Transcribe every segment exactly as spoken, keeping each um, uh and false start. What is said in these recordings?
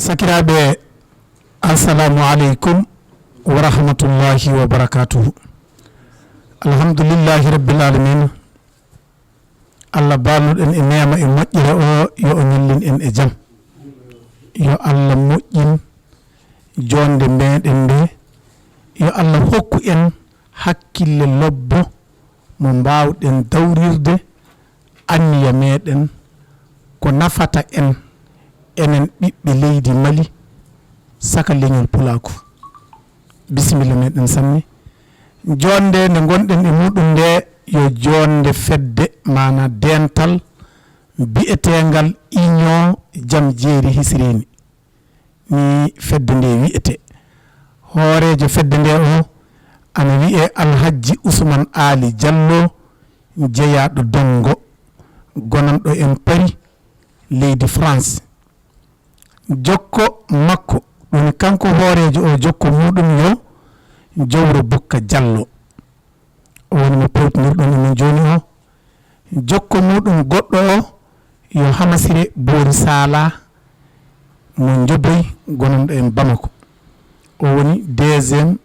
Sakiraaɓe, assalamu aleykum wa rahmatullahi wa barakatuhu. Alhamdulillahi rabbil alamina. Allah baalnuɗen e neema e moƴƴere o, yo o ñallin en e jam. Yo Allah moƴƴin joonde meɗen nde. Yo Allah hokku en hakkille lobbo mo mbaawɗen dawrirde anniya meɗen ko nafata en, enen ɓiɓɓe leydi Mali, saka leñol pulaaku. Bisimilla meɗen sanne. Joonde nde ngonɗen e muɗum nde yo joonde fedde, maana dental bi'eteengal Union Jam Jeeri Hisreeni. Ni fedde nde wi'ete. Hooreejo fedde nde o ana wi'e Alhajji Usman Aali Jallo, jeyaaɗo Donngo, gonanɗo en Paris, leydi France. Jokko makko, ɗum kanko hooreejo o, jokko muɗum yo Jowro Bukka Jallo. O woni mo pewtinirɗon e min jooni o. Jokko muɗum goɗɗo o yo Hamasire Boori Sala mo Njoboy, gonanɗo en Bamako. O woni deuxième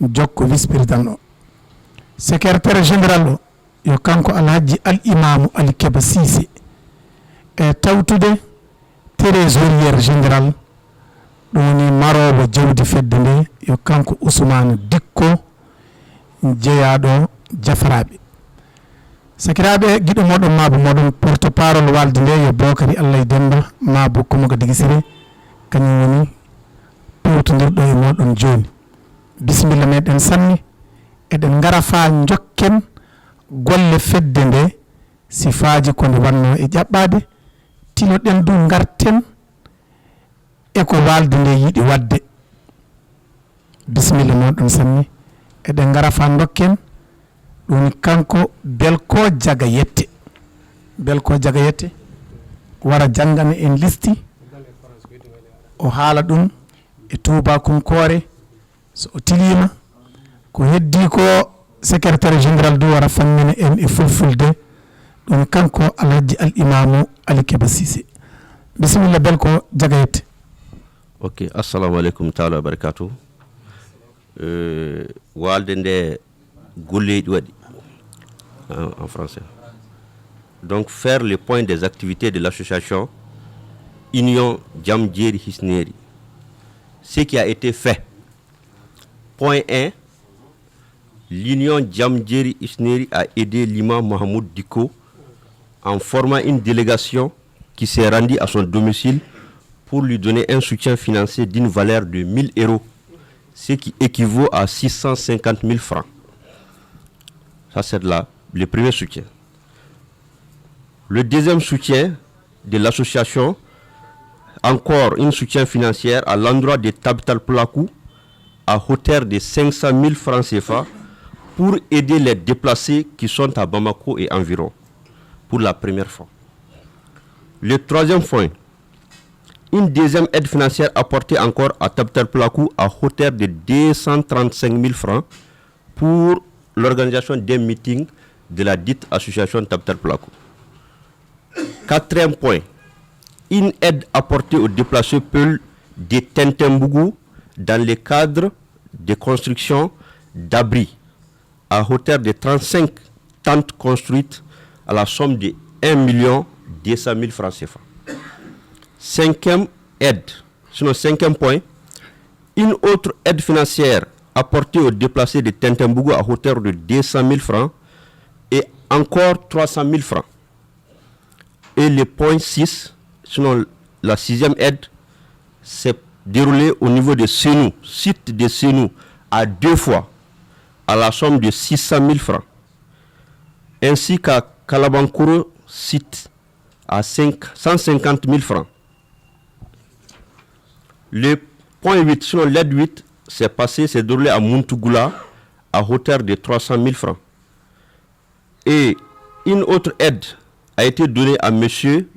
jokko vice-président o. Secrétaire général o yo kanko Alhaji Al Imamu Ali Keba Sise. E tawtude trésorier général, ɗum woni maroowo jawdi fedde nde, yo kanko Usmaana Dikko, jeyaaɗo Jafraaɓe. Sakiraaɓe, giɗo moɗon, maabo moɗon, porte-parole waalde nde yo Bookari Allay Demba, maabo Kumaga Digi Sire, kañum woni pewtondirɗo e moɗon jooni. Bisimilla meɗen sanne, eɗen ngara faa njokken golle fedde nde, sifaaji ko nde wanno e ƴaɓɓaade, tinoɗen du ngarten e ko waalde nde yiɗi waɗde. Bisimilla moɗon sanne. Eɗen ngara faa ndokken. Ɗum kanko Belko Jaga Yette. Belko Jaga Yette wara janngana en listi. O haala ɗum e tuubakunkoore. So o tiliima, ko heddii ko, secrétaire général du wara fammina en e fulfulde. Ɗum kanko Alhaji Al Imamu Ali Keba Sise. Bisimilla, Belko Jaga Yette. Ok, assalamu aleykum taala wa barakatuh. Euh, waalde nde golleeɗi waɗi en, en français. Donc, faire le point des activités de l'association Union Jam Jeeri Hisneeri. Ce qui a été fait. Point un, l'Union Jam Jeeri Hisneeri a aidé l'imam Mahamoud Diko en formant une délégation qui s'est rendue à son domicile pour lui donner un soutien financier d'une valeur de mille euros, ce qui équivaut à six cent cinquante mille francs. Ça, c'est là le premier soutien. Le deuxième soutien de l'association, encore un soutien financier à l'endroit de Tabital Pulaaku à hauteur de cinq cent mille francs C F A pour aider les déplacés qui sont à Bamako et environ, pour la première fois. Le troisième point, une deuxième aide financière apportée encore à Tabital Pulaaku à hauteur de deux cent trente-cinq mille francs pour l'organisation d'un meeting de la dite association Tabital Pulaaku. Quatrième point, une aide apportée aux déplacés Peul de Tintin Bougou dans le cadre de construction d'abris à hauteur de trente-cinq tentes construites à la somme de un million deux cent mille francs C F A. Cinquième aide, sinon cinquième point, une autre aide financière apportée aux déplacés de Tintin Bougou à hauteur de deux cent mille francs et encore trois cent mille francs. Et le point six, sinon la sixième aide, s'est déroulée au niveau de Senou, site de Senou, à deux fois, à la somme de six cent mille francs, ainsi qu'à Kalabankoro, site, à cinq, cent cinquante mille francs. Le point huit, sinon l'aide huit, s'est passé, s'est déroulé à Muntugula, à hauteur de trois cent mille francs. Et une autre aide a été donnée à monsieur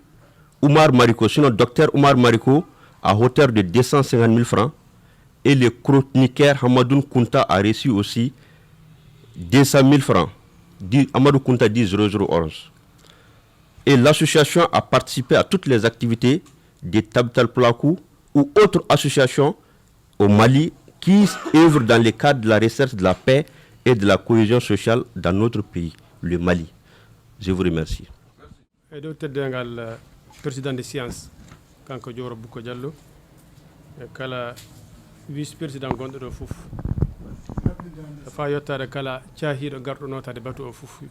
Oumar Mariko, sinon docteur Oumar Mariko, à hauteur de deux cent cinquante mille francs. Et le chroniqueur Hamadoun Kounta a reçu aussi deux cent mille francs. Dit, Hamadou Kounta dit zéro zéro onze. Et l'association a participé à toutes les activités de Tabital Pulaaku ou autres associations au Mali qui œuvrent dans le cadre de la recherche de la paix et de la cohésion sociale dans notre pays, le Mali. Je vous remercie. E dow teddeengal eh, président de science, kanko Jowro Bukko Diallo, e kala vice président gonɗo ɗo fof, faa yottaade kala caahiiɗo garɗo nootaade batu o fof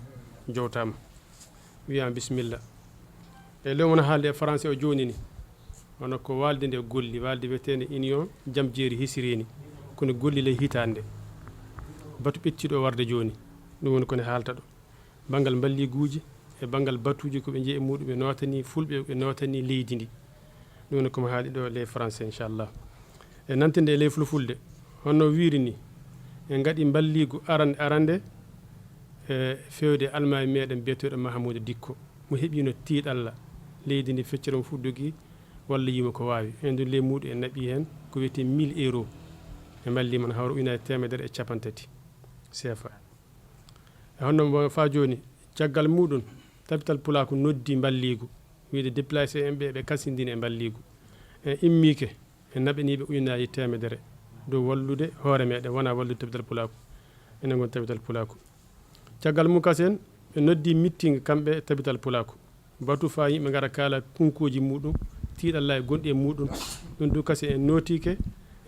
jowtaama. Wiyama bisimilla. E lewmon haalde e français o jooni ni, hono ko waalde nde golli, waalde wiyeteende Union Jamjeeri Hisireeni, kono golli ley hitaande nde. Batu ɓettiiɗo o warde jooni, ɗum woni ko ne haalta ɗo. Banngal mballiiguuji e banngal batuuji ko ɓe njeyi e muɗum, ɓe nootani fulɓe, ɓe nootani leydi ndi. Ɗum woni ko mi haali ɗo ley français, inchallah. E nantinde e ley fulfulde, hono wiri ni, en ngaɗi mballiigu arande arande e fewde almaami meɗen biyeteeɗo Mahamuudu Dikko. Mo heɓino tiiɗalla, leydi ndi feccere mo fuɗɗuki, walla yimo ko waawi. En du ley muuɗu en naɓi heen ko wiyetee mille euros. E mballi man hawra ujunaaji teemedere e capanɗe tati C F A. E honno mo faa jooni, caggal muuɗum, tabital pulaaku noddi mballiigu, wiyde déplacé en ɓe, ɓe kasindini e mballiigu. En immiike, en naɓaniiɓe ujunaaji teemedere dow wallude hoore meɗen, wonaa wallude tabital pulaaku. Enen ngon tabital pulaaku. Caggal mum kasen, ɓe noddi mitting kamɓe e tabital pulaaku. Batu faa yimɓe ngara kaala kunkuuji muuɗum, tiiɗallaaji gonɗi e muuɗum. Ɗum du kasi en nootiike,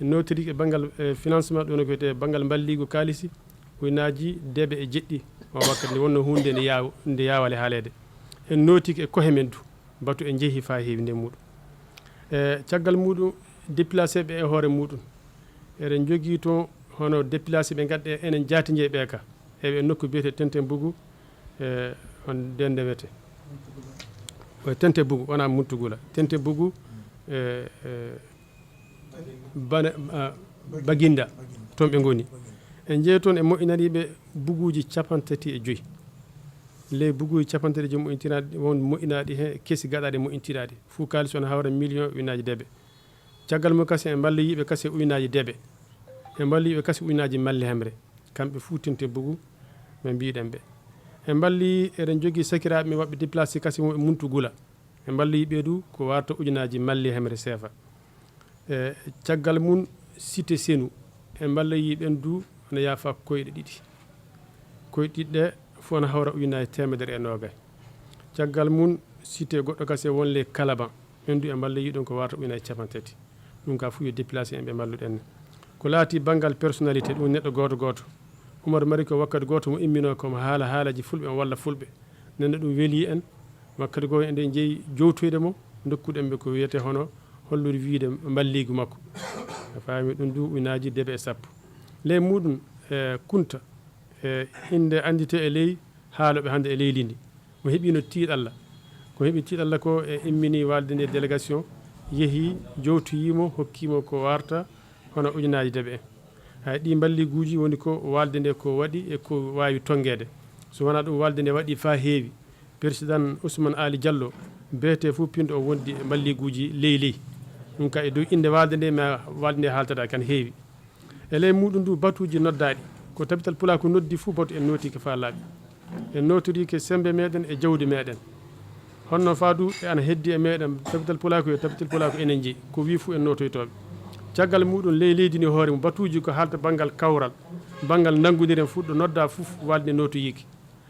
en nootoriike banngal eh, financement ɗum no ko wiyetee banngal mballiigu kaalisi, ujunaaji deebe e jeɗɗi. O wakkati nde wonno huunde nde yaaw nde yaawale haaleede. En nootiike e kohe men du, batu en njehi faa heewi nden muuɗum. E caggal muuɗum, déplacé ɓe e hoore muuɗum. Eɗen njogii toon hono déplacé ɓe ngadde enen jaati njeyi ɓe ka. Eɓe nokku biyetee Tenten Bugu, e on ndende wiyetee. Tente Bugu, wonaa Muntugula. Tente Bugu, e, e, bana, a, Baginda, toon ɓe ngoni. En njeyi toon e moƴƴinariiɓe buguuji capanɗe tati e joyi. Ley buguuji capanɗe tati e joyi moƴƴintinaaɗi, won moƴƴinaaɗi heen, kesi gaɗaaɗi moƴƴintinaaɗi. Fuu kaalis on hawra miliyon ujunaaji deebe. Caggal mum kasi en mballoyiiɓe kasi ujunaaji deebe. En mballoyiiɓe kasi ujunaaji malli hemre. Kamɓe fuu Tente Bugu, ɓe mbiiɗen ɓe. En mballi, eɗen njogii sakiraaɓe men waɗɓe déplacé kasi wonɓe Muntu Gula. En mballoyii ɓee du ko warta ujunaaji malli hemre seefa. E caggal mum, Cité Senu, en mballoyii ɓeen du, ene yaafa koyɗe ɗiɗi. Koyɗe ɗiɗi ɗe fof ene hawra ujunaaji teemedere e noogay. Caggal mum, cité goɗɗo kasi e won le Kalaban, ɓeen du en mballoyii ɗum ko warata ujunaaji capanɗe tati. Ɗum ka fof yo déplacé en ɓe mballuɗen. Ko laati banngal personnalité, ɗum neɗɗo gooto gooto. Umar Mari ko wakkati gooto mo imminoo ko mo haala haalaji fulɓe, on walla fulɓe. Nenne ɗum welii en. Wakkati goo eɗen njeyi jowtoyde mo, ndokkuɗen ɓe ko wiyetee hono hollude wiyde mballiigu makko. A faami ɗum du ujunaaji deebe e sappo. Ley muuɗum, e, Kunta, e, innde annditee e ley haalooɓe hannde e leydi ndi. Mo heɓiino tiiɗalla. Ko heɓi tiiɗalla ko e immini waalde nde délégation, yehi, jowtoyii mo, hokkii mo ko warta hono ujunaaji deebe en. Hay ɗii mballiiguuji woni ko waalde nde ko waɗi e ko waawi tonngeede. So wonaa ɗum, waalde nde waɗi faa heewi. Persidan Ousmane Aali Jallo, beetee fof pinɗo o wondi e mballiiguuji ley ley. Ɗum ka e dow innde waalde nde, ma waalde nde haaltata kan heewi. E ley muuɗum du, batuuji noddaaɗi, ko Tabital Pulaaku noddi fof batu en nootiike faa laaɓi. En nootoriike semmbe meɗen e jawdi meɗen. Honno faa du e ana heddi e meɗen, Tabital Pulaaku yo Tabital Pulaaku enen jeyi, ko wii fof en nootoytooɓe. Caggal muuɗum, ley leydi ndi hoore mum, batuuji ko haalta banngal kawral, banngal nanngondiren fuɗɗo noddaa fof waalde nde nootoyiike.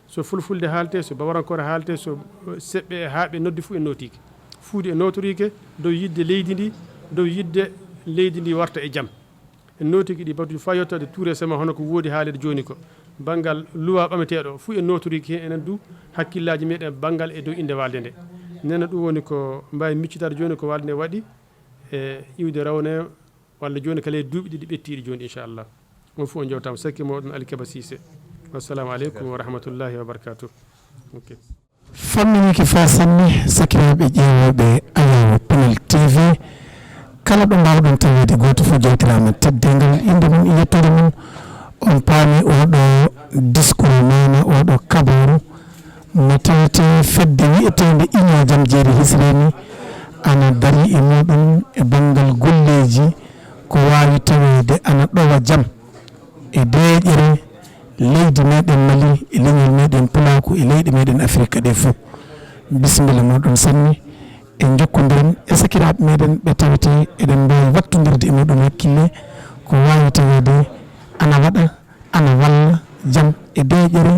So fulfulde haaltee, so bawarankoore haaltee, so seɓɓe e haaɓe noddi fof en nootiike. Fuude e nootoriike dow yiɗde leydi ndi, dow yiɗde leydi ndi warta e jam. En nootiike ɗii batuuji faa yettoode tout récemment hono ko woodi haaleede jooni ko. Banngal luwaa ɓameteeɗo fof en nootoriike heen, enen du hakkillaaji meɗen banngal e dow innde waalde nde. Nene ɗum woni ko mbaawi miccitaade jooni ko waalde nde waɗi e iwde rawne walla jooni kala e duuɓi ɗiɗi ɓettiiɗi jooni, inchallah. On fof on njewtaama, sakki mooɗon Ali Keba Cissé. Wassalamu aleykum wa rahmatullahi wa barakatuh. Ok. Famminiiki faa sanne, sakiraaɓe ƴeewooɓe Ayaawo Panel T V, kala ɗo mbaawɗon taweede, gooto fof jewtiraama teddeengal innde mum e yettoode mum. On paami ooɗo discours maana ooɗo kabaaru, no tawetee fedde wiyeteende Union Jam Jeeri Hisreeni ana darii e muuɗum e banngal golleeji ko waawi taweede ana ɗowa jam e deeƴere leydi meɗen Mali, e leñol meɗen Pulaaku, e leyɗe meɗen Afirika ɗe fof. Bisimilla mooɗon sanne, en njokkondiran e sakiraaɓe meɗen ɓe tawete eɗen mbaawi wattondirde e muɗum hakkille, ko waawi taweede ana waɗa, ana walla jam e deeƴere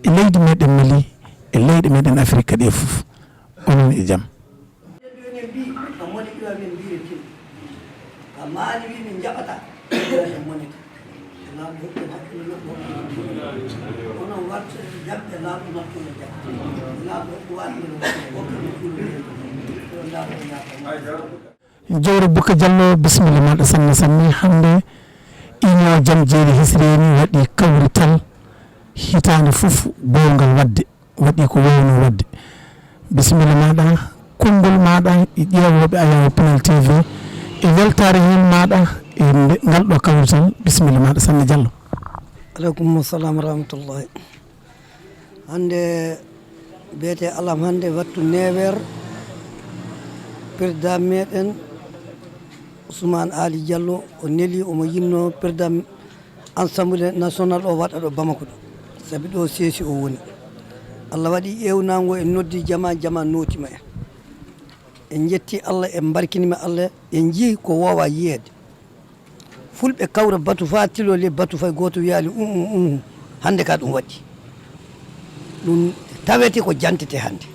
e leydi meɗen Mali, e leyɗe meɗen Afirka ɗe fof. Onon e jam. Nden ɗo enen mbii, a mone iwa men mbiire tim. Ka maani wii min njaɓata, iwa men monete. Laamɗo hokku en hakkille, neɗɗo hokku en hakkille. Onon wartoɗen jam e laamɗo nattuno jam. Laamɗo hokku waɗde no waɗde, hokku en kuulo nde. Ɗo laamɗo ñaata. Jawre Bukka Jallo, bisimilla maaɗa sanne sanne. Hannde imo jam jeeri hisreeni waɗi kawrital hitaande fof boowgal waɗde. Waɗi ko waawno waɗde. Bisimilla maaɗa, konngol maaɗa e ƴeewooɓe Ayaawo Pinal T V, e weltaare heen maaɗa e nde, ngal ɗo kawrital. Bisimilla maaɗa, Sanne Jallo. Aleykum salam wa rahmatullahi. Hannde biyetee alam hannde wattu neuf heures, président meɗen Ousmane Ali Diallo o neli omo yinno président Assemblée nationale o waɗa ɗo Bamako ɗo, sabi ɗo seesi o woni. Allah waɗi ƴeewnaango en noddi jama, jama nootima en. En njetti Allah, en mbarkinima Allah, en njii ko woowa yiyeede. Fulɓe kawra batu faa tilole batu fay gooto wiyaali um, um, um. Hannde ka ɗum waɗi. Ɗum tawete ko jantete hannde.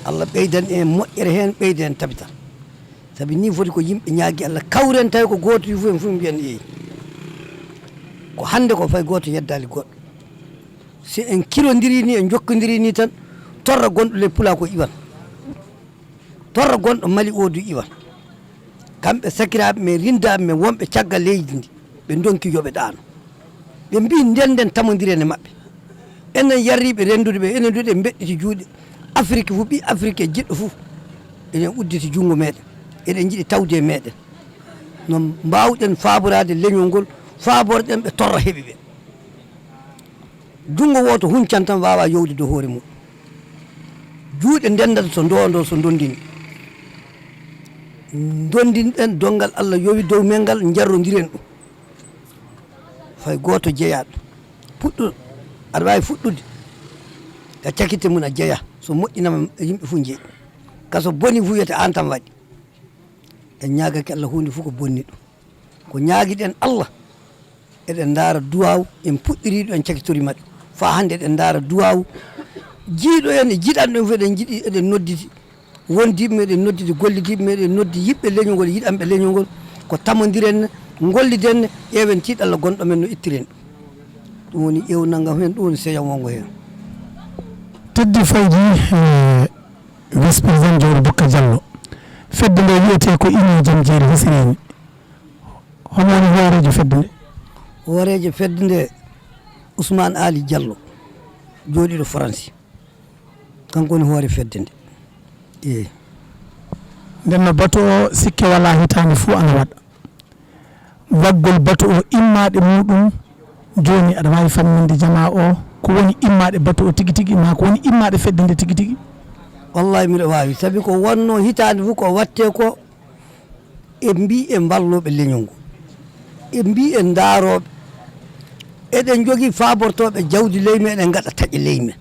Allah ɓeydan en moƴƴere heen, ɓeyda en tabital. Sabi ni foti ko yimɓe ñaagi Allah, kawren tawi ko gooto wi fof, en fof mbiyen eeyi. Ko hannde ko fay gooto yeddaali goɗɗo. Si en kirondiri ni, en jokkondiri ni tan, torra gonɗo ley pulaa ko iwan. Torra gonɗo Mali o du iwan. Kamɓe sakiraaɓe men, rindaaɓe men, wonɓe caggal leydi ndi, ɓe ndonki yo ɓe ɗaano. Ɓe mbii nden nden tamondiren e maɓɓe. Enen yarriiɓe renndude ɓe, enen du eɗen mbeɗɗiti juuɗe. Afiriki fof, ɓii Afiriki e jiɗɗo fof, eɗen udditi junngo meɗen. Eɗen njiɗi tawde e meɗen. No mbaawɗen faaboraade leñol ngol, faaborɗen ɓe torra heɓi ɓe. Junngo wooto huncan tan waawa yowde dow hoore mum. Juuɗe ndendata so ndoondo, so ndondini. Ndondinɗen donngal Allah yowi dow men ngal, njarrondiren ɗum. Fay gooto jeyaa ɗum. Puɗɗo, aɗa waawi fuɗɗude ka cakitte mum a jeyaa. So moƴƴinama yimɓe fof njeyi. Ka so boni fof wiyata aan tan waɗi. En ñaagaki Allah huunde fof ko bonni ɗum. Ko ñaagiɗen Allah, eɗen ndaara duwaaw, en puɗɗirii ɗum, en cakitoriima ɗum. Faa hannde eɗen ndaara duwaaw. Jiiɗo en e jiɗanɗo en fof eɗen njiɗi, eɗen nodditi wondiiɓe meɗen, nodditi gollidiiɓe meɗen, noddi yiɗɓe leñol ngol, yiɗanɓe leñol ngol. Ko tamondiren, ngolliden, ƴeewen tiiɗalla gonɗo men no ittiren ɗum. Ɗum woni ƴeewnal ngal heen, ɗum woni seyam wonngo heen. Teddi faydi, eh, vice président Jawro Bukka Diallo. Fedde nde wiyetee ko Union Jam Jeeri Hisreeni. Homo woni hooreejo fedde nde? Hooreejo fedde nde, Ousmane Ali Diallo, jooɗiiɗo Faransi. Kanko woni hoore fedde nde. Eey. Nden no batu o, sikke walaa, hitaande fuu ana waɗa. Waggol batu o, immaaɗe muuɗum, jooni aɗa waawi famminde jamaa o, ko woni immaaɗe batu o tigi tigi, maa ko woni immaaɗe fedde nde tigi tigi? Wallahi, miɗo waawi, sabi ko wonnoo hitaande fuu ko waɗtee ko, en mbii en mballooɓe leñol ngol, en mbii en ndaarooɓe, eɗen njogii faabortooɓe jawdi ley men, eɗen ngaɗa taƴe ley men.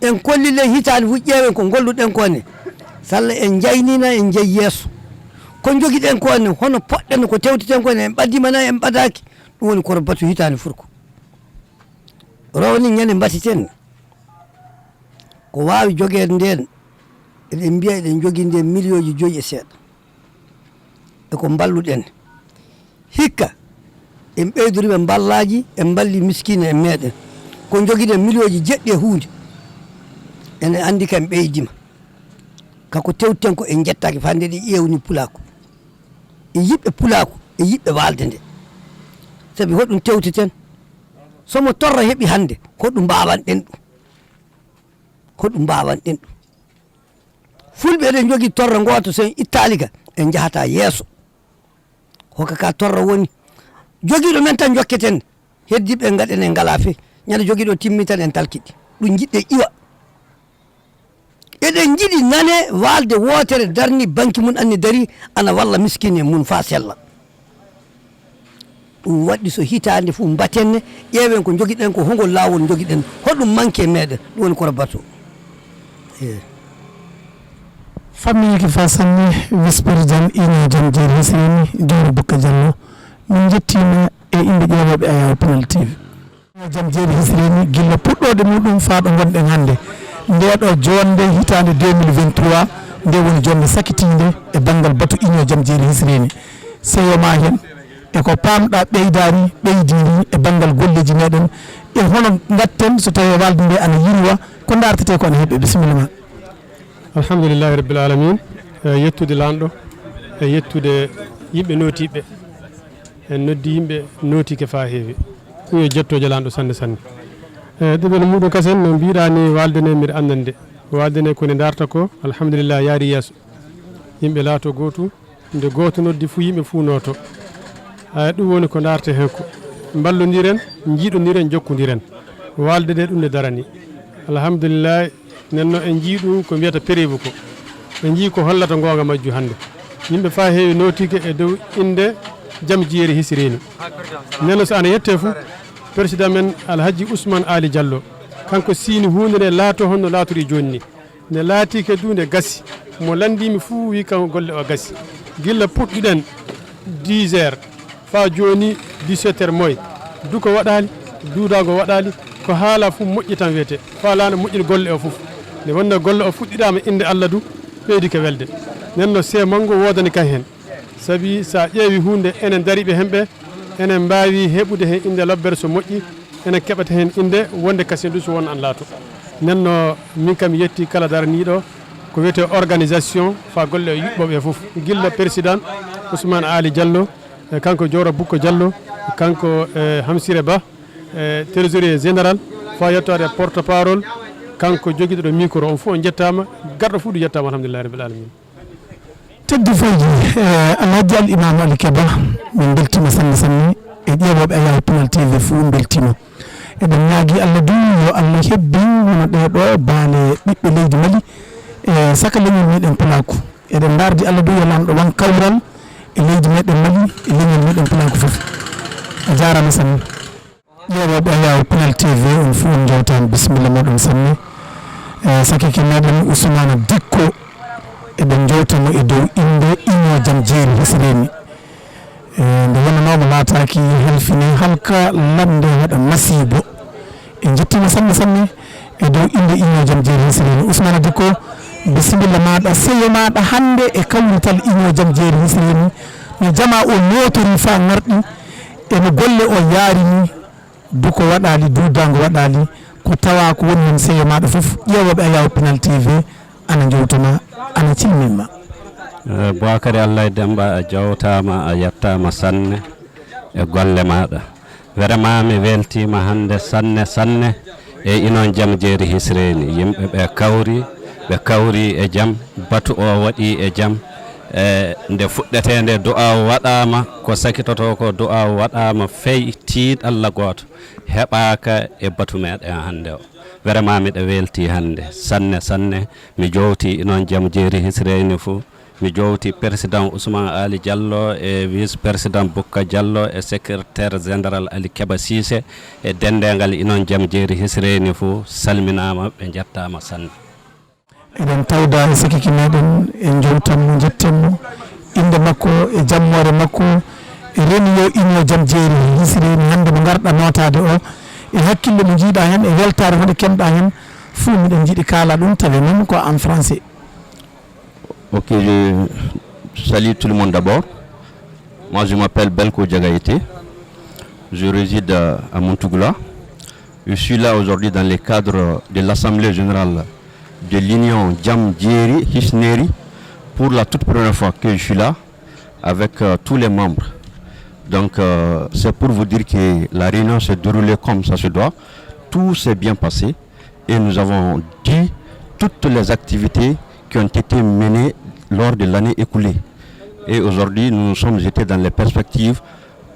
En kolli ley hitaande fof, ƴeewen ko ngolluɗen ko ne, salla en njaynina, en njeyi yeeso. Ko njogiɗen ko ne, hono poɗɗen, ko tewteten ko ne, en ɓaddiima na en ɓadaaki, ɗum woni koto batu hitaande fof ko. Rowani ñande mbatiten, ko waawi jogeede ndeen, eɗen mbiya eɗen njogii ndeen miliyooji joyi e seeɗa. E ko mballuɗen. Hikka, en ɓeydoriima mballaaji, en mballi miskiina en meeɗen. Ko njogiɗen miliyooji jeɗɗi e huunde. Ene anndi kam ɓeydiima. Ka ko tewten ko en njettaaki faa nde ɗi ƴeewni pulaaku. E yiɗɓe pulaaku, e yiɗɓe waalde nde. Sabi hoɗum tewteten? So mo torra heɓi hannde, hoɗum mbaawanɗen ɗum? Hoɗum mbaawanɗen ɗum? Fulɓe eɗen njogii torra ngoota, so en ittaali ka, en njahataa yeeso. Hoka ka torra woni. Jogiiɗo men tan njokketen. Heddiiɓe ngaɗen en ngalaa fey. Ñande jogiiɗo timmi tan en talkiɗi. Ɗum njiɗɗen iwa. Eɗen njiɗi nane waalde wootere darni banki mum anni dari ana walla miskiin en mum faa sella. Ɗum waɗi so hitaande fof mbaten ne, ƴeewen ko njogiɗen ko, hongol laawol njogiɗen, hoɗum manque e meɗen, ɗum woni koto bato. Eey. Fammiyaaki fa sanne, vice-président Union Jam Jeeri Hisreni, Jooro Bukka Jallo, min njettiima e innde ƴeewooɓe Ayaawo Pinal T V. Union Jam Jeeri Hisreni, gilla puɗɗooɗe muɗum faa ɗo ngonɗen hannde. Ndee ɗoo joonde hitaande deux mille vingt-trois, nde woni joonde sakitiinde e banngal batu Union Jam Jeeri Hisreni. Seyo maa heen e ko paamɗaa ɓeydaani, ɓeydiindi e banngal golleeji meɗen, e hono ngatten so tawii waalde nde ana yirwa, ko ndaartetee ko ana heɓɓe. Bisimilla ma. Alhamdulillahi Rabbil Alamin, e yettude Laanɗo, e yettude yimɓe nootiiɓe. En noddi yimɓe nootiike faa heewi. Ɗum yo jettooje Laanɗo sanne sanne. E ɗiɓel muɗum kasen, no mbiɗaa ni, waalde ne mbiɗa anndande. Waalde ne ko nde ndaarta ko, alhamdulillah, yaari yeeso. Yimɓe laato gootu, nde gooto noddi fu, yimɓe fu nooto. Haya, ɗum woni ko ndaarte heen ko. Mballondiren, njiiɗondiren, jokkondiren. Waalde nde ɗum nde darani. Alhamdulillah, nden no en njii ɗum ko mbiyata pereebu ko. En njii ko hollata ngoonga majju hannde. Yimɓe faa heewi nootiike e dow innde Jam Jeeri Hisreni. Nden no so ana yettee fu, président men Alhaji Ousmane Ali Diallo, kanko siini huunde nde laato honno laatori jooni ni. Nde laatiike du nde gasi. Mo lanndii mi fuu wii kam golle o gasi. Gilla puɗɗuɗen dix heures faa jooni dix-sept heures moy. Du ko waɗaali, duudaango waɗaali, ko haalaa fuu moƴƴi tan wiyetee. Faa laana moƴƴin golle o fof. Nde wonno golle o fuɗɗiɗaama innde Alla du, ɓeydike welde. Nden no see manngo woodani kan heen. Sabi so a ƴeewi huunde, enen dariiɓe heen ɓe, enen mbaawi heɓude heen innde lobbere so moƴƴi, enen keɓata heen innde wonde kasen du so won an laato. Nden no min kam mi yetti kala daraniiɗo ko wiyetee organisation faa golle o yuɓɓoo ɓe fof. Gilla président Ousmane Ali Diallo, e kanko Jooro Bukko Diallo, e kanko, e, Hamsire Ba, e, trésorier général, faa yettoode porte-parole, kanko jogiiɗo ɗo micro, on fof on njettaama, garɗo fof du yettaama, alhamdulillahi rabbil alamin. Teddi fayji, eh, Alhaji Al Imam Ali Keba, min mbeltiima sanne sanne, e ƴeewooɓe Ayaawo Pinal T V fuu mbeltiima. Eɗen ñaagii Alla du yo Alla hebbin hono ɗee ɗoo baale ɓiɓɓe leydi Mali, e saka leñol meɗen Pulaaku. Eɗen ndaardi Alla du yo Laamɗo waŋ kawral e leydi meɗen Mali, e leñol meɗen Pulaaku fof. A jaaraama sanne. Ƴeewooɓe Ayaawo Pinal T V, on fof on njewtaama, bisimilla mooɗon sanne. E, sakiike meɗen Ousmane Dikko, eɗen njewta mo e dow innde Union Jam Jeeri Hisreni. E, nde wonanoo mo laataaki halfine halka ladde waɗa masiibo. En njettiima sanne sanne e dow innde Union Jam Jeeri Hisreni. Ousmane Dikko, bisimilla maaɗa, seyo maaɗa hannde e kawrital Union Jam Jeeri Hisreni. No jamaa o nootori faa ŋarɗi, e no golle o yaari ni. Du ko waɗaali, duudaango waɗaali, ko tawaa ko woni heen seyo maaɗa fof, ƴeewooɓe Ayaawo Pinal T V ana njowtoma, ana cilminma. Eh, Boakary Allay Demmba, a jowtaama, a yettaama sanne e golle maaɗa. Vraiment, mi weltiima hannde sanne, sanne e Union Jam Jeeri Hisreni. Yimɓe ɓe kawri, ɓe kawri e jam, batu o waɗi e jam. E nde fuɗɗetee nde, du'aaw waɗaama, ko sakitotoo ko du'aaw waɗaama, fey tiiɗalla gooto heɓaaka e batu meɗen hannde o. Vraiment, miɗa weltii hannde sanne, sanne. Mi jowtii Union Jam Jeeri Hisreni fof. Mi jowtii président Ousmane Ali Diallo e vice président Bukka Diallo e secrétaire général Ali Keba Cissé e denndaangal Union Jam Jeeri Hisreni fof salminaama, ɓe njettaama sanne. Eɗen tawda e sakiike meɗen, en njowtan mo, njetten mo. Innde makko e jammoore makko, e reniyo Union Jam Jeeri Hisreni hannde mo ngarɗa nootaade o, e hakkille mo njiiɗa heen, e weltaare hoɗe kemɗa heen, fuu miɗen njiɗi kaala ɗum, tawi noon ko en français. Ok, je salue tout le monde d'abord. Moi, je m'appelle Belko Diagaïté. Je réside à, à Montougla. Je suis là aujourd'hui dans les cadres de l'Assemblée générale de l'Union Jam Jeeri Hisreni pour la toute première fois que je suis là avec, euh, tous les membres. Donc, euh, c'est pour vous dire que la réunion s'est déroulée comme ça se doit. Tout s'est bien passé et nous avons dit toutes les activités qui ont été menées lors de l'année écoulée. Et aujourd'hui, nous nous sommes jetés dans les perspectives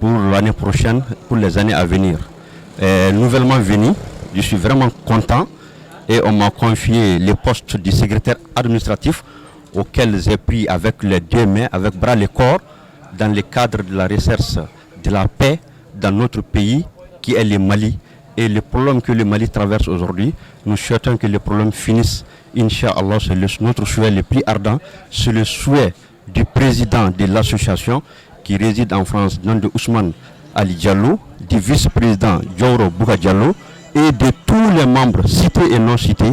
pour l'année prochaine, pour les années à venir. Euh, nouvellement venu, je suis vraiment content et on m'a confié les postes du secrétaire administratif auquel j'ai pris avec les deux mains, avec bras le corps, dans le cadre de la recherche de la paix dans notre pays qui est le Mali. Et le problème que le Mali traverse aujourd'hui, nous souhaitons que le problème finisse Inch'Allah, c'est le- notre souhait le plus ardent, c'est le souhait du président de l'association qui réside en France, nom de Ousmane Ali Diallo, du vice-président Dioro Bouka Diallo et de tous les membres cités et non cités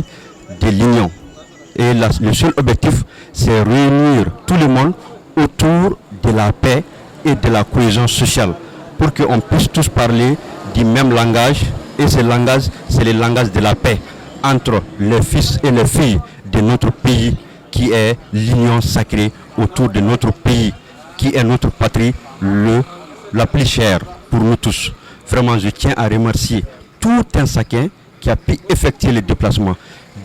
de l'Union. Et la- le seul objectif, c'est réunir tout le monde autour de la paix et de la cohésion sociale pour qu'on puisse tous parler du même langage. Et ce langage, c'est le langage de la paix entre les fils et les filles de notre pays, qui est l'union sacrée autour de notre pays, qui est notre patrie le, la plus chère pour nous tous. Vraiment, je tiens à remercier tout un chacun qui a pu effectuer le déplacement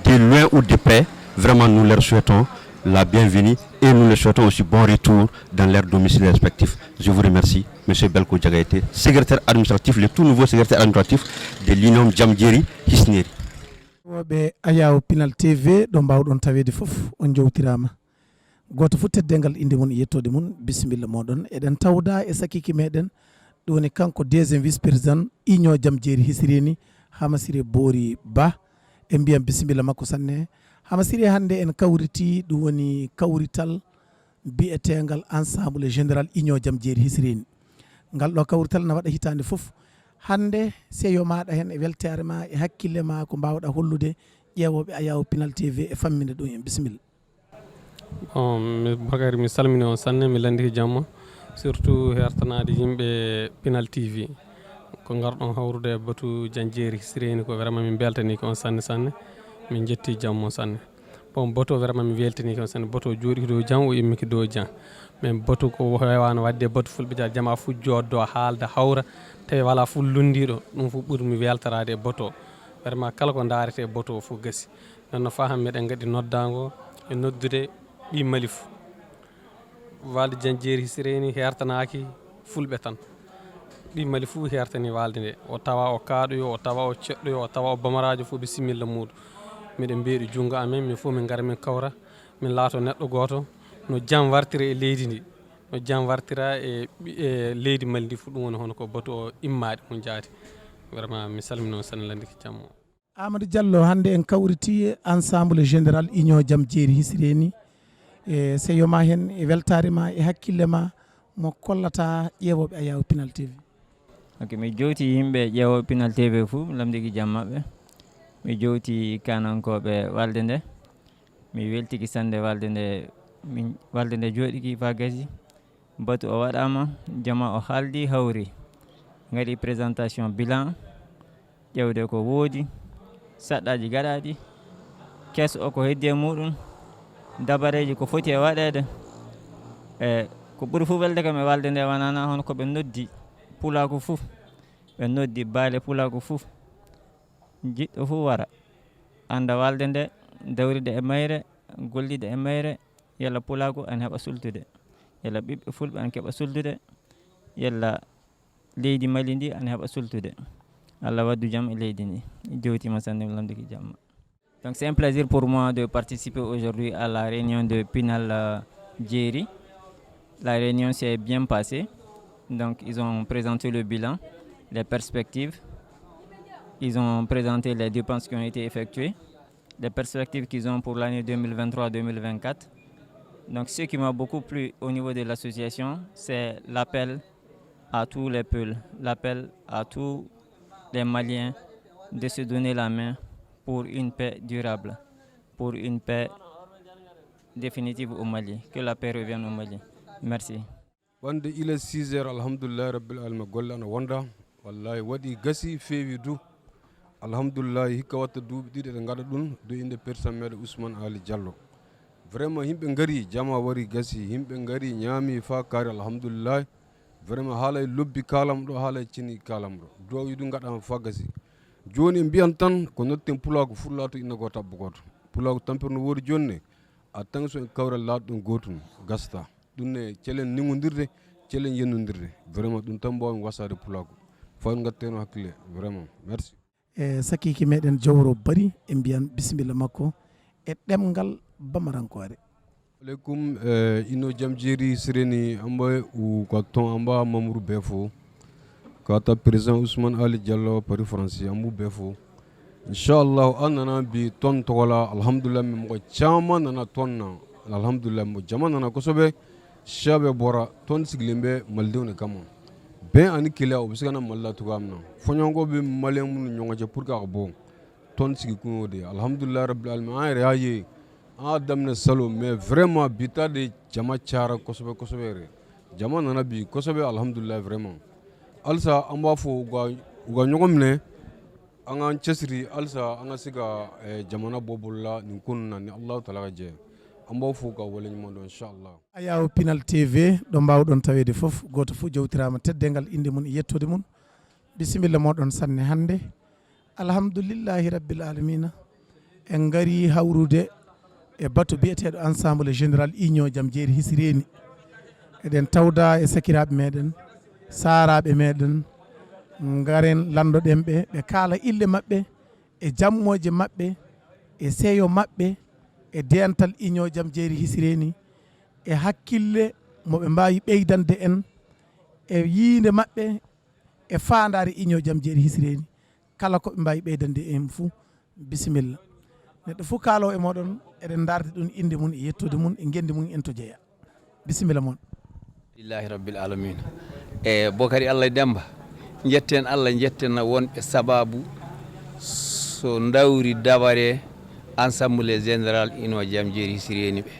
de loin ou de près. Vraiment, nous leur souhaitons la bienvenue et nous leur souhaitons aussi bon retour dans leurs domiciles respectifs. Je vous remercie, Monsieur Belko Diagaité, secrétaire administratif, le tout nouveau secrétaire administratif de l'Union Jamjeri Hisneri. Woɓe Ayaw Pinal T V ɗo mbawɗon taweede fof, on jowtiraama. Gooto fof teddeengal innde mum e yettoode mum, bisimilla mooɗon. Eɗen tawda e sakiike meɗen, ɗum woni kanko deuxième vice-président Union Jamjeri Hisireni, Hamasire Boori Ba. En mbiyan bisimilla makko sanne. Hamasire, hannde en kawriti, ɗum woni kawrital bi'eteengal Ensemble Général Union Jamjeri Hisireni. Ngal ɗo kawrital na waɗa hitaande fof. Hannde seyo maaɗa heen e weltaare ma e hakkille ma, ko mbaawɗa hollude ƴeewooɓe Ayaw Pinal T V e famminde ɗum en. Bisimilla. Bon, mi Bakary, mi salmini on sanne, mi landiki jamma, surtout hertanaade yimɓe Pinal T V. Ko ngarɗon hawrude e batu Janjeeri Hisireni ko vraiment min beltaniki on sanne sanne. Min jetti jamma on sanne. Bon, batu o vraiment mi weltaniki on sanne. Batu o jooɗiki dow jam, o immiki dow jam. Min batu ko heewano wadde batu fulɓe ja-, jama fof jooɗo haalda hawra, tawi wala fof lunndiiɗo. Ɗum fof ɓuri mi weltaraade e batu o. Vraiment kala ko ndaarete e batu o fof gasi. Noon no faa hannde meɗen ngaɗi noddaango e noddude ɓii Mali fof. Waalde Janjeeri Hisireni hertanaaki fulɓe tan. Ɓii Mali fof hertani waalde nde. O tawa o kaaɗoyo, o tawa o ceɗɗoyo, o tawa o bamaraajo fof, bisimilla muuɗum. Miɗen mbeeɗi junngo amen, min fof min ngara min kawra, min laato neɗɗo gooto. No jam wartira e leydi ndi, no jam wartira e ɓi-, e leydi Mali ndi fof, ɗum woni hono ko batu o immaade mum jaati. Vraiment, mi salmini on sanne, landiki jamma o. Amadou Diallo, hannde en kawriti Ensemble Général Union Jamjeeri Hisireni. E seyo ma heen, e weltaare ma, e hakkille ma, mo kollata ƴeewooɓe Ayaw Pinal T V? Ok, mi jowti yimɓe ƴeewooɓe Pinal T V fof, lamndiki jam maɓɓe. Mi jowti kaanankooɓe waalde nde. Mi weltiki sanne waalde nde, min, waalde nde jooɗiki faa gasi. Batu o waɗaama, jama o haaldi, hawri. Ngaɗi présentation bilan, ƴeewde ko woodi, saɗɗaaji gaɗaaɗi, keso o ko heddi e muuɗum, dabareeji ko foti e waɗeede. E ko ɓuri fof welde kam e waalde nde wonaa hono ko ɓe noddi pulaaku fof, ɓe noddi baale pulaaku fof. Jiɗɗo fof wara, annda waalde nde, dawrida e mayre, gollida e mayre, yalla pulaaku ana heɓa sultude, yalla ɓiɓɓe fulɓe ana keɓa sultude, yalla leydi Mali ndi ana heɓa sultude. Allah waddu jam e leydi ndi. Jowtima sanne, mi lamndiki jamma. Donc c'est un plaisir pour moi de participer aujourd'hui à la réunion de Pinal, euh, Djeri. La réunion s'est bien passée. Donc ils ont présenté le bilan, les perspectives. Ils ont présenté les dépenses qui ont été effectuées, les perspectives qu'ils ont pour l'année deux mille vingt-trois deux mille vingt-quatre. Donc ce qui m'a beaucoup plu au niveau de l'association, c'est l'appel à tous les peuples, l'appel à tous les Maliens de se donner la main pour une paix durable, pour une paix définitive au Mali. Que la paix revienne au Mali. Merci. Wonde il est six heures, alhamdulillahi rabbil alamin, golle ana wonda. Wallahi waɗi, gasi, feewi du. Alhamdulillahi, hikka watta duuɓi ɗiɗi eɗen ngaɗa ɗum, du innde persan meɗen Ousmane Ali Diallo. Vraiment yimɓe ngari, jama wari, gasi, yimɓe ngari, ñaami fa kaari, alhamdulillahi. Vraiment haalay lobbi kaalam ɗo, haalay ceni kaalam ɗo. Duwawuji du ngaɗama fa gasi. Joni en mbiyan tan ko notten pulaaku fullaato inna goo tabba gooto. Pulaaku tampere no woori joni ne, a tan so en kawral laaɗo ɗon gootum gasta. Ɗum ne celen ningodirde, celen yennodirde. Vraiment ɗum tan mbawmi wasaade pulaaku. Fawon ngatteno hakkille, vraiment. Merci. E sakiike meɗen Jawro Bari, en mbiyan bisimilla makko e ɗemngal bamarankoore. Aleykum, e ino jam jeeri sireni amba u ka ton amba mamuru befo. Kata président Ousmane Ali Diallo Paris France ambu befo. Inshallah, an nana bi tɔn tɔgɔ la. Alhamdulillah, mɔgɔ caman nana tɔn na. Alhamdulillah, mɔgɔ jama nana kosɛbɛ. Siya bɛɛ bɔra, tɔn sigilen bɛ malidenw de kama. Bɛn ani kelenya, o bɛ se ka na Mali la cogoya min na. Fɔɲɔgɔnkɔ bɛ maliyɛn minnu ni ɲɔgɔn cɛ, pour que a ka bɔ, tɔn sigikun y'o de ye. Alhamdulillah rabbil alamin, an yɛrɛ y'a ye, an y'a daminɛ salon, mais vraiment bi ta de, jama cayara kosɛbɛ kosɛbɛ yɛrɛ. Jama nana bi kosɛbɛ, alhamdulillah, vraiment. Halisa an b'a fɔ u ka, u ka ɲɔgɔn minɛ, an k'an cɛsiri halisa, an ka se ka, eh, jamana bɔ bolo la nin ko ninnu na, ni Alahu taala ka jɛ. An b'aw fo ka waleɲuman dɔn, inshallah. Ayaw Pinal T V, ɗo mbaawɗon taweede fof, gooto fof jowtiraama teddeengal innde mum e yettoode mum. Bisimilla mooɗon sanne hannde. Alhamdulillahi Rabbil Alamina. En ngarii hawrude e batu biyeteeɗo Ensemble Général Union Jam Jeeri Hisreeni. Eɗen tawda e sakiraaɓe meɗen, saaraaɓe meɗen, ngaren lanndoɗen ɓe, ɓe kaala ille maɓɓe, e jammooje maɓɓe, e seyo maɓɓe, e deental Union Jam Jeeri Hisreeni, e hakkille mo ɓe mbaawi ɓeydande en, e yiinde maɓɓe, e faandaare Union Jam Jeeri Hisreeni, kala ko ɓe mbaawi ɓeydande en fuu. Bisimilla. Neɗɗo fof kaalowo e mooɗon, eɗen ndaardi ɗum innde mum, e yettude mum, e ngenndi mum en to jeya. Bisimilla moon. Alhamdulillahi Rabbil Alamina. E Bokari Allah Demba, njetten Allah, njetten wonɓe sababu so ndawri dabare Ensemble Général Union Jam Jeeri Hisreeni ɓe.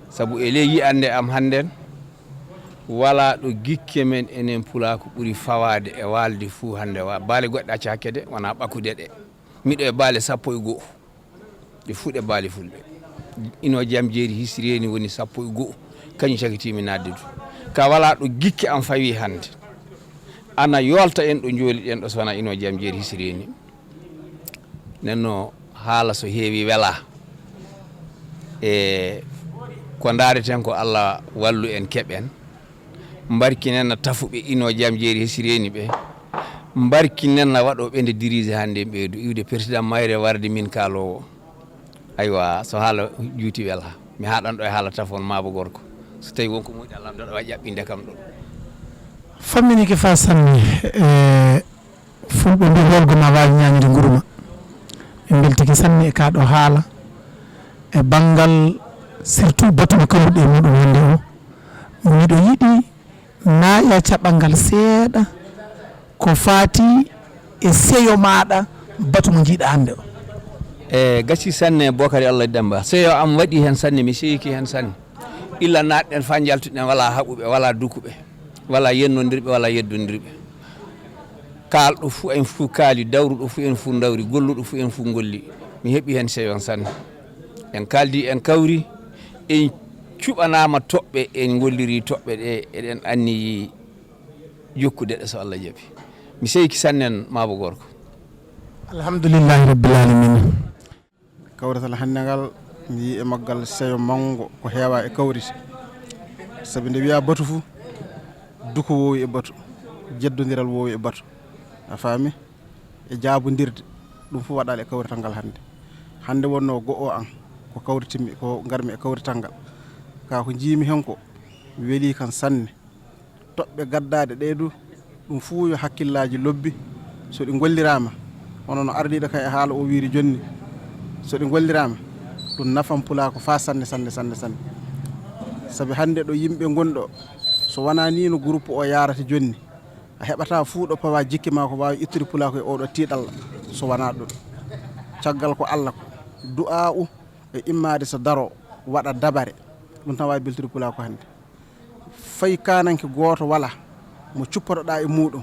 Sabu e ley yi'annde am hannden, walaa ɗo gikke men enen pulaaku ɓuri fawaade e waalde fuu hannde. Wa-, baale goɗɗe acca hakke de, wonaa ɓakude ɗe. Miɗo e baale sappo e go'o. Ɗe fuu ɗe baale fulɓe. Union Jam Jeeri Hisreeni woni sappo e go'o. Kañum cagitiimi naatde du. Ka walaa ɗo gikke am fawi hannde. Ana yoolta en ɗo njooliɗen ɗo so wonaa Union Jam Jeeri Hisreeni. Nden no haala so heewi welaa. E ko ndaareten ko Allah wallu en keɓen. Mbarkinen na tafuɓe Union Jam Jeeri Hisreeni ɓe. Mbarkinen na waɗooɓe nde dirige hannde ɓeydu iwde président mayre warde min kaaloowo. Aywa, so haala juuti welaa. Mi haaɗan ɗo e haala tafon maabo gorko. So tawi won ko moƴƴi Allah, mbeɗa wawi ƴaɓɓinde kam ɗo. Famminike fa sanne, e fulɓe mbi holgo ma waawi ñaamde nguru ma. Min mbeltike sanne e kaa ɗo haala e banngal surtout batu mo kawruɗe e muɗum hannde o. Miɗo yiɗi naaya caɓal ngal seeɗa ko faati e seyo maaɗa batu mo njiiɗa hannde o. E gasi sanne Bokari Allah Demba. Seyo am waɗi heen sanne, mi seyiki heen sanne. Illa naatɗen faa njaltuɗen, walaa haɓuɓe, walaa dukuɓe, walaa yennondirɓe, walaa yeddondirɓe. Kaalɗo fuu en fuu kaali, dawruɗo fuu en fuu dawri, golluɗo fuu en fuu golli. Mi heɓi heen seyo sanne. En kaaldi, en kawri, en cuɓanaama toɓɓe, en ngolliri toɓɓe ɗe, eɗen anniyi jokkude ɗe so Allah jaɓi. Mi seyki sanne maabo gorko. Alhamdulillahi Rabbil Alamina. Kawrital hannde ngal, mi yii e maggal seyo manngo ko heewaa e kawrite. Sabi nde wiyaa batu fu, duko woowi e batu, jeddondiral woowi e batu. A faami? E jaabondirde, ɗum fof waɗaali e kawrital ngal hannde. Hannde wonnoo go'o an, ko kawritinmi, ko ngarmi e kawrital ngal. Kaa ko njiimi heen ko welii kan sanne. Toɓɓe gaddaaɗe ɗee du, ɗum fuu yo hakkillaaji lobbi, so ɗi ngolliraama, hono no ardiiɗo kan e haala o wiiri jooni, so ɗi ngolliraama, ɗum nafan pulaaku faa sanne, sanne, sanne, sanne. Sabi hannde ɗo yimɓe ngoni ɗo, so wonaa nii no groupe o yaarata jooni, a heɓataa fuu ɗo pawaa jikke maa ko waawi ittude pulaaku e oo ɗo tiiɗalla, so wonaa ɗum. Caggal ko Alla ko du'aa'u e immaade so daroo, waɗa dabare, ɗum tan waawi beltude pulaaku hannde. Fay kaananke gooto walaa mo cuppotoɗaa e muuɗum,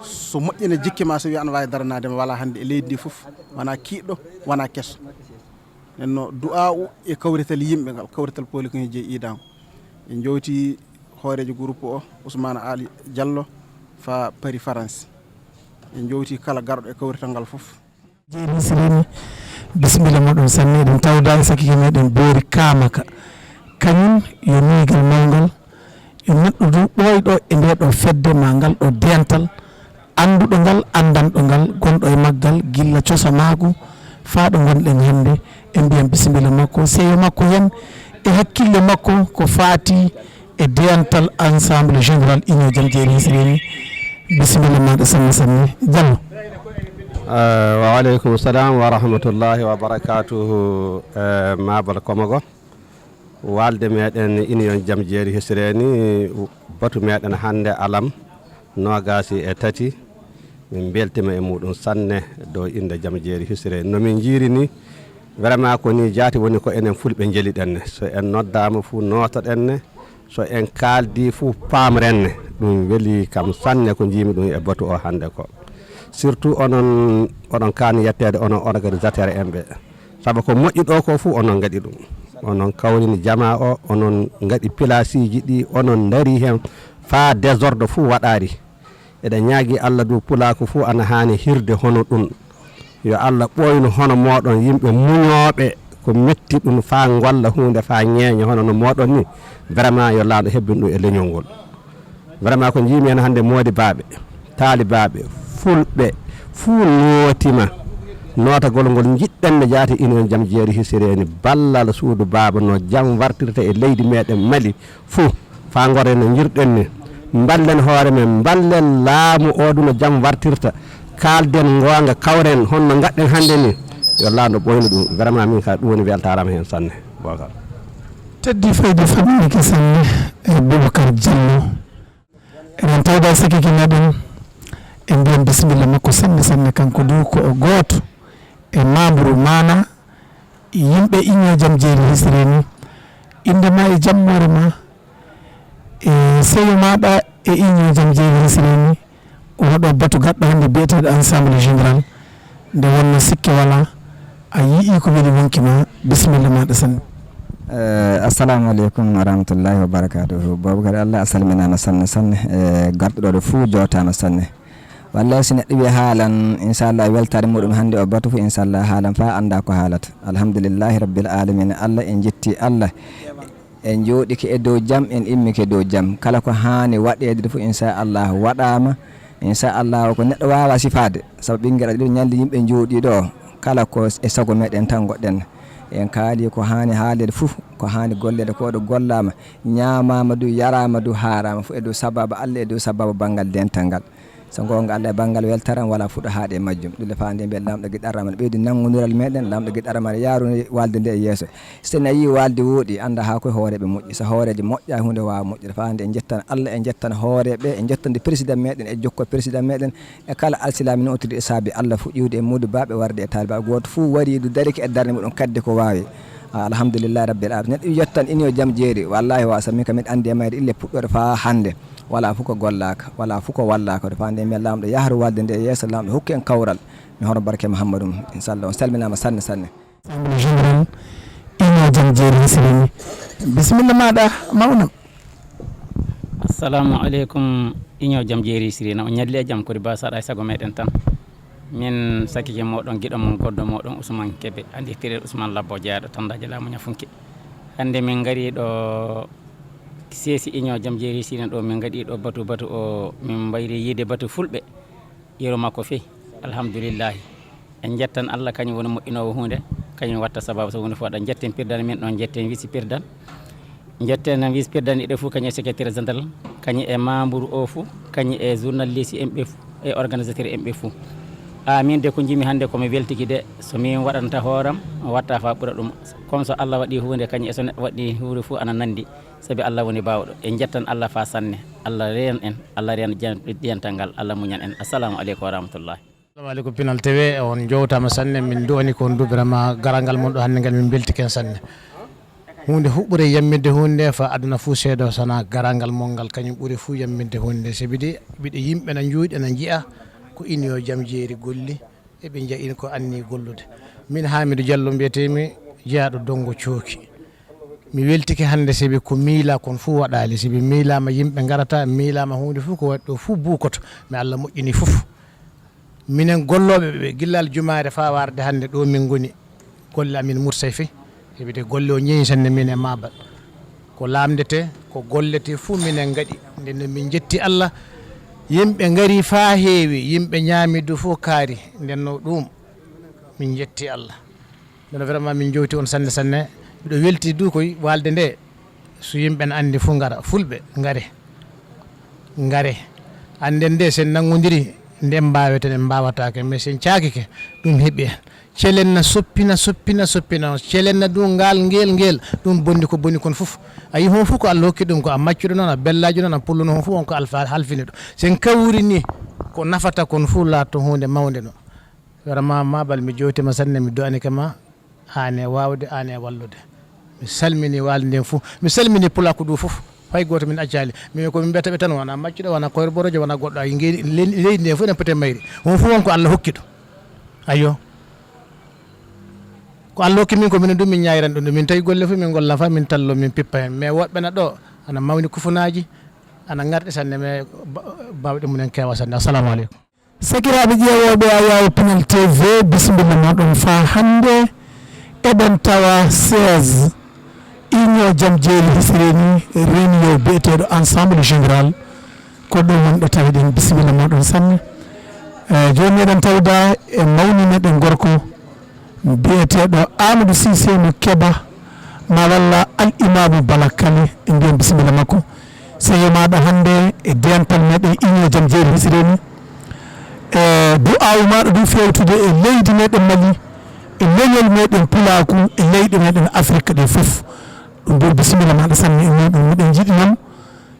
so moƴƴina jikke maa, so wiya ana waawi daranaade ma, walaa hannde e leydi ndi fof, wonaa kiiɗɗo, wonaa keso. Nden no du'aa'u e kawrital yimɓe ngal, kawrital Pooli ko heen jeyi iidaango. En njowti hooreejo groupe o, Ousmane Ali Diallo, faa Paris, France. En njowti kala garɗo e kawrital ngal fof. Jeeri Hisreeni, bisimilla moɗon sanne, eɗen tawda e sakike meɗen Boori Kaamaka. Kañum yo miigal mawngal, yo neɗɗo du ɓooyɗo e nde ɗo fedde ma ngal ɗo dental, annduɗo ngal, anndanɗo ngal, gonɗo e maggal gilla cosamaagu faa ɗo ngonɗen hannde. En mbiyan bisimilla makko, seyo makko heen e hakkille makko ko faati e dental Ensemble Général Union Jam Jeeri Hisreeni. Bisimilla maaɗa sanne sanne, Diallo. Eh, wa aleykum salam wa rahmatullahi wa barakatuhu. Eh, Mabal Komogo, walde meɗen Union Jam Jeeri Hisreni, batu meɗen hannde alam noogasi e tati. Min mbeltima e muɗum sanne dow innde Jam Jeeri Hisreni. No min njiiri ni, vraiment ko ni jaati woni ko enen Fulɓe njeliɗen ne. So en noddaama fuu nootoɗen ne, so en kaaldi fuu paamren ne. Ɗum weli kam sanne ko njiimi ɗum e batu o hannde ko. Surtout onon, oɗon kaani yetteede onon organisateur en ɓe. Sabu ko moƴƴi ɗo ko fuu onon ngaɗi ɗum. Onon kawrini jamaa o, onon ngaɗi pilaasiiji ɗi, onon ndari heen faa désordre fuu waɗaari. Eɗen ñaagi Allah du pulaaku fuu ana haani hirde hono ɗum. Yo Allah ɓooynu hono mooɗon yimɓe muñooɓe ko metti ɗum faa ngolla huunde faa ñeeña hono no mooɗon ni. Vraiment yo laamɗo hebbin ɗum e leñol ngol. Vraiment ko njiimi heen hannde moodibaaɓe, taalibaaɓe, fulɓe, fuu nootima. Nootagol ngol njiɗɗen no jaati Union Jam Jeeri Hisreni ballal suudu baaba no jam wartirta e leydi meɗen Mali fuu. Faa ngoren no njirɗen ni. Mballen hoore men, mballen laamu o du no jam wartirta. Kaalden ngoonga, kawren honno ngaɗɗen hannde ni. Yo laamɗo ɓooynu ɗum. Vraiment min ka ɗum woni weltaare am heen sanne. Bookar. Teddi fayde famille ki sanne e Boubacar Diallo. Eɗen tawda sakiki meɗen, en mbiyan bisimilla makko sanne sanne, kanko du ko o gooto e membre mana yimɓe Union Jam Jeeri Hisreni. Innde ma e jammoore ma e seyo maɗa e Union Jam Jeeri Hisreni. Oɗo batu gaɗɗo hannde biyeteeɗo Ensemble Général, nde wonno sikke wala, a yi'i ko weli wonki ma. Bisimilla maɗa sanne. Eh, assalamu aleykum wa rahmatullahi wa barakatuhu. Bobo kadi Allah a salminama sanne sanne. Eh, garɗo ɗo fuu jotama sanne. Wallahi si neɗɗo wiya haalan, inchallah weltare muɗum hannde o batu fuu inchallah haalan faa annda ko haalata. Alhamdulillahi rabbil alamina. Allah en jetti Allah. En jooɗike e dow jam, en immike dow jam. Kala ko haani waɗeede fof inchallah waɗaama. Inchallah ko neɗɗo waawa sifaade. Sabu ɓinngel aɗa ɗiɗo ñalli yimɓe njooɗii ɗo, kala ko e sago meɗen tan ngoɗɗen. En kaali ko haani haaleede fof, ko haani golleede ko ɗo gollaama, ñaamaama du, yaraama du, haaraama fof e dow sababu Allah, e dow sababu banngal dental ngal. So goonga Allah e banngal weltaare am wala fuɗo haaɗi e majjum. Ɗum le faande mbiyat laamɗo giɗɗo arama ɓeydi nanngondiral meɗen, laamɗo giɗɗo arama yaaruni walde nde e yeeso. So tawi a yii walde wooɗi, annda haa koye hooreeɓe moƴƴi. So hooreejo moƴƴa huunde waawa moƴƴude. Faande en njettan Allah, en njettan hooreeɓe, en njettan président meɗen, e jokko président meɗen, e kala alsilaami no ottiri e saabi Allah fuu ƴiwde e muudu baaɓe warde e taaliba. Gooto fuu wari du darike e darnde muɗum kaddi ko waawi. Ah, alhamdulillahi rabbil alamin. Neɗɗo yettan iniyo jam jeeri. Wallahi wa sa min kam miɗa anndi e mayre ille puɗɗore faa hannde. Wala fof ko gollaaka, wala fof ko wallaaka. Ɗo faande mi laamɗo yahru walde nde yeeso laamɗo hokku en kawral. Mi hono barke Muhammadum. Inchallah on salminaama sanne sanne. Assemblée générale iniyo jam jeeri hisirimi. Bisimilla maɗa mawnam. Assalamu aleykum. Iniyo jam jeeri hisirina on ñalli e jam kori ba saɗa e sago meɗen tan. Min sakike moɗon giɗo mon goddo moɗon Ousmane Kebe andirtiren Ousmane Labbo jeyaɗo tandaji laamu ñafunke. Hannde min ngari ɗo seesi iniyo jam jeeri hisirina ɗo min ngaɗi ɗo batu batu o min mbayri yiide batu fulɓe. Yeru makko fey alhamdulillahi. En njettan Allah kañum woni moƴƴinoowo huunde, kañum watta sababu so huunde fof waɗa. Njetten pirdan min ɗon, njetten wisi pirdan, njetten wisi pirdan ɗiɗo fof kañum e secrétaire général, kañum e membre o fof, kañum e journaliste en ɓe fof e organisateur en ɓe fof. A min de ko njimi hannde ko mi weltiki de, so min waɗanta hooram watta fa ɓura ɗum. Comme so Allah waɗi huunde kañum e so neɗɗo waɗi huunde fof ana nanndi. Sabi Allah woni baawɗo. En njettan Allah faa sanne. Allah reen en, Allah reen jan- ɗiyantal ngal, Allah muñan en. Assalamu aleykum wa rahmatullahi. Assalamu aleykum Pinal T V, on njowtama sanne, min duwani ko on du vraiment garal ngal mon ɗo hannde ngal min mbeltike sanne. Huunde huɓɓure yammirde huunde fa aduna fuu seedo sana garal ngal mon ngal kañum ɓuri fuu yammirde huunde sabi de ɓiɗe yimɓe na njuuɗi na njiya ko iniyo jam jeeri golli. Eɓe njayin ko anni gollude. Min Hamidou Diallo mbiyetemi jeyaɗo Dongo Cooki. Mi weltike hannde sabi ko miila kon fof waɗaali, sabi miilaama yimɓe ngarata, miilaama huunde fof ko waɗi ɗo fof buukoto, mi Allah moƴƴini fof. Minen gollooɓe ɓe gillal jumaare faa warde hannde ɗo min ngoni golle amin Murtay fey. Heɓide golle o ñeeñi sanne min e Mabal. Ko laamndete, ko gollete fof minen ngaɗi. Nden noon min njetti Allah. Yimɓe ngari faa heewi, yimɓe ñaami du fof kaari. Nden no ɗum min njetti Allah. Nden vraiment min njowti on sanne sanne. Miɗo welti du koy walde nde. So yimɓe na anndi fof ngara, fulɓe ngare. Ngare. Annden de sen nanngondiri Nde mbaaweten en mbaawataake, mais sen caakike, ɗum heɓi en. Celen na soppina, soppina, soppina. Celen na du ngaal, ngeel, ngeel. Ɗum bonni ko boni kon fof. A yii, hon fof ko Allah hokki ɗum, ko a maccuɗo noon, a bellaajo noon, a pullo noon, hon fof on ko alfa halfini ɗum. Sen kawri ni, ko nafata kon fof laatto huunde mawnde no. Vraiment, Mabal, mi jowtima sanne, mi du'anike ma. Aan e waawde, aan e wallude. Mi salmini waalde nden fof. Mi salmini pulaaku ndu fof. Hay gooto min accaali. Min ko min mbiyata ɓe tan, wona maccuɗo, wona koyrborojo, wona goɗɗo. Ay, ngeeni-, le-, leydi nden fof enen poti e mayri. On fof on ko Allah hokki ɗum. Ayo. Ko Allah hokki min ko minen ɗum min ñaayiran ɗum. Min tawi golle fof min ngolla fa min tallo min pippa hen. Mais woɗɓe na ɗo, ana mawni kufunaaji, ana ngarɗi sanne, mais ba-, baawɗe mumen keewa sanne. Assalamu aleykum. Sakiraaɓe ƴeewooɓe Ayaw Pinal T V, bisimilla mooɗon faa hannde. Eɗen tawa siège Union Jam Jeeri Hisireni, réunion biyeteeɗo Ensemble Général. Ko ɗum woni ɗo tawiɗen, bisimilla mooɗon sanne. Eh, jooni eɗen tawda e mawni meɗen gorko biyeteeɗo Amadou Cissé mo Keba, ma walla Al Imaamu Bala Kale, en mbiyan bisimilla makko. Seyo maaɗa hannde e dental meɗen Union Jam Jeeri Hisireni. E du'aawu maaɗa du fewtude e leydi meɗen Mali, e leñol meɗen Pulaaku, e leyɗe meɗen Afrik ɗe fof. Ɗum du bisimilla maaɗa sanne e muɗum. Miɗen njiɗi noon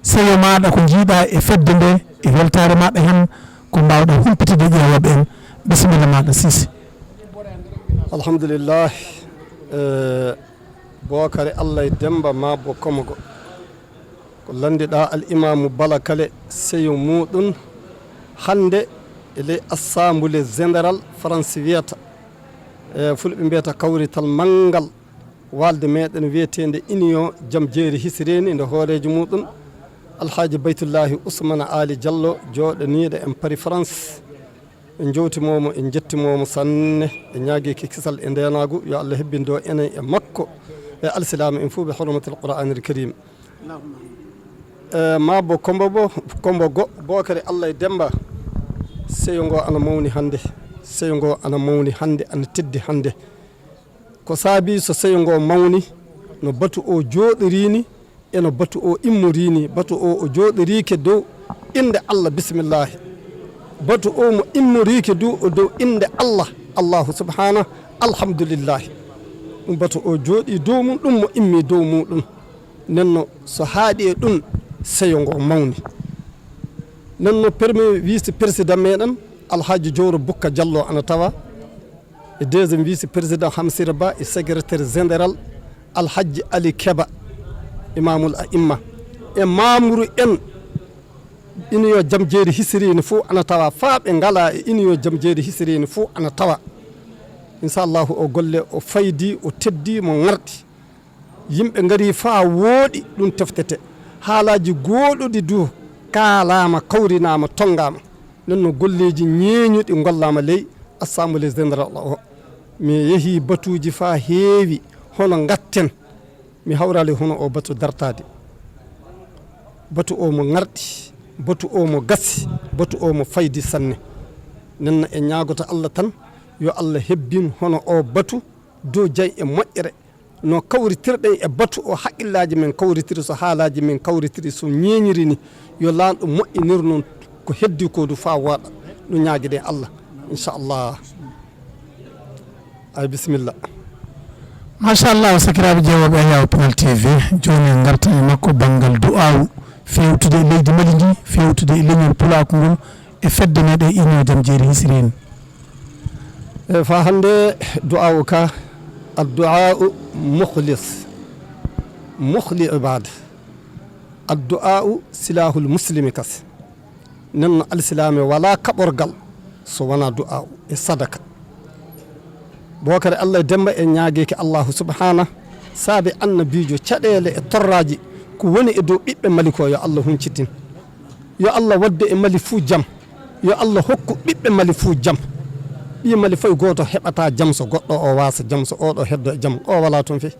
seyo maaɗa ko njiiɗa e fedde nde, e weltaare maaɗa hen, ko mbaawɗa humpitude ƴeewooɓe en. Bisimilla maaɗa, Cissé. Alhamdulillah. Eh, Bookare Allah e Demba Mabo Komogo. Ko lanndiɗaa Al Imaamu Bala Kale seyo muɗum hannde e ley Assemblée Générale France wiyata, e Fulɓe mbiyata kawrital manngal waalde meɗen wiyeteende Union Jam Jeeri Hisireni, nde hooreejo muɗum Alhaaji Baytullaahi Usmana Aali Jallo, jooɗaniiɗo en Paris, France. En njowtimoomo, en njettimoomo sanne, en ñaagii ki kisal e ndeenaagu, yo Allah hebbin do enen e makko e alsilaama en fof, bi hurmatil Qur'aanil Kariim. E, Mabo Kombo bo, Kombo go, Bookare Allah e Demba, seyo ngo ana mawni hannde, seyo ngo ana mawni hannde, ana teddi hannde. Ko saabii so seyo ngo mawni, no batu o jooɗorii ni, e no batu o immorii ni. Batu o, o jooɗoriike dow innde Allah, bisimillahi. Batu o mo immoriike du, o dow innde Allah, Allahu subhanahu, alhamdulillahi. Ɗum batu o jooɗii dow mum, ɗum mo immii dow muɗum. Nenno so haaɗi e ɗum, seyo ngo mawni. Nenno premier vice président meɗen, Alhaji Jowro Bukka Jallo ana tawa, e deuxième vice-président Hamsira Ba, e secrétaire général Alhajji Ali Keba, Imamul A'imma, e membre en Union Jam Jeeri Hisireni fof ana tawa, faa ɓe ngala e Union Jam Jeeri Hisireni fof ana tawa. Inchallahu o golle o faydi, o teddi, mo ŋarɗi. Yimɓe ngari faa wooɗi, ɗum teftete. Haalaaji gooɗuɗi du kaalaama, kawrinaama, tonngaama. Nden no golleeji ñeeñuɗi ngollaama ley Assemblée Générale o. Mi yehii batuuji faa heewi, hono ngatten. Mi hawraali hono o batu dartaade. Batu o mo ŋarɗi, batu o mo gasi, batu o mo faydi sanne. Nden no en ñaagota Allah tan, yo Allah hebbin hono o batu dow jam e moƴƴere. No kawritirɗen e batu o, haqqillaaji men kawritiri, so haalaaji men kawritiri, so ñeeñiri ni, yo Laamɗo moƴƴinir noon ko heddi ko du faa wooɗa. Ɗum ñaagiɗen Allah, inchallah. Ay, bisimilla. Machallah, sakiraaɓe ƴeewooɓe Ayaw Pinal T V, jooni en ngarta e makko banngal du'aawu fewtude e leydi Mali ndi, fewtude e leñol Pulaaku ngol, e fedde meɗen Union Jam Jeeri Hisireni. E faa hannde du'aawu ka, addu'aa'u mukhlis, mukhli ibad. Addu'aa'u silahul muslimi kas. Nden no alsilaame walaa kaɓorgal so wonaa du'aawu e sadaka. Bookare Allah e Demba en ñaageeki Allahu subhanahu, saabe annabiijo, caɗeele e torraaji ko woni e dow ɓiɓɓe Mali ko, yo Allah huncitin. Yo Allah waddu e Mali fuu jam. Yo Allah hokku ɓiɓɓe Mali fuu jam. Ɓii Mali fay gooto heɓataa jam so goɗɗo o waasa jam, so oɗo heddo e jam, o walaa toon fey.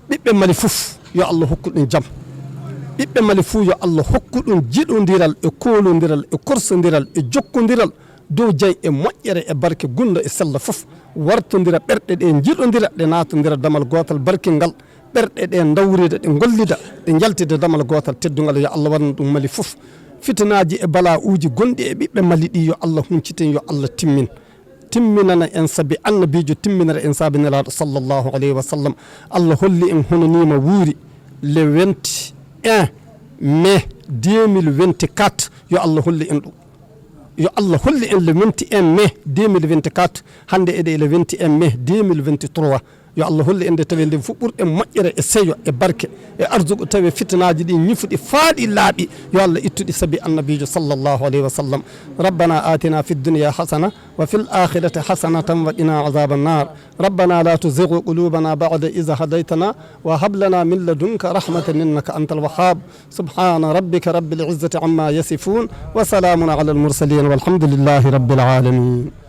Ɓiɓɓe Mali fof, yo Allah hokku ɗum jam. Ɓiɓɓe Mali fof, yo Allah hokku ɗum jiɗondiral e koolondiral e korsondiral e jokkondiral dow jam e moƴƴere e barke, gunndo e sella fof. Wartondira ɓerɗe ɗe, njiɗondira ɗe, naatondira damal gootal barkingal. Ɓerɗe ɗe ndawrida, ɗe ngollida, ɗe njaltida damal gootal teddungal. Yo Allah waɗan ɗum Mali fof. Fitinaaji e bala'uuji gonɗi e ɓiɓɓe Mali ɗi, yo Allah hunciten, yo Allah timmin. Timminana en sabi Annabiijo, timminana en sabi Nelaaɗo sallallahu alayhi wa sallam. Allah holli en hono nii ma wuuri le vingt et un mai deux mille vingt-quatre. Yo Allah holli en ɗum. Yo Allah holli en le vingt et un mai deux mille vingt-quatre. Hannde eɗen e le vingt et un mai deux mille vingt-trois. Yo Allah hollu en nde tawe nden fof ɓurɗen moƴƴere e seyo e barke e arsuku, tawe fitinaaji ɗi ñifuɗi faaɗi laaɓi. Yo Allah ittuɗi sabi Annabiijo sallallahu alayhi wa sallam. ربنا آتنا في الدنيا حسنة وفي الآخرة حسنة وقنا عذاب النار. ربنا لا تزغ قلوبنا بعد إذ هديتنا وهب لنا من لدنك رحمة إنك أنت الوهاب. سبحان ربك رب العزة عما يصفون وسلام على المرسلين والحمد لله رب العالمين.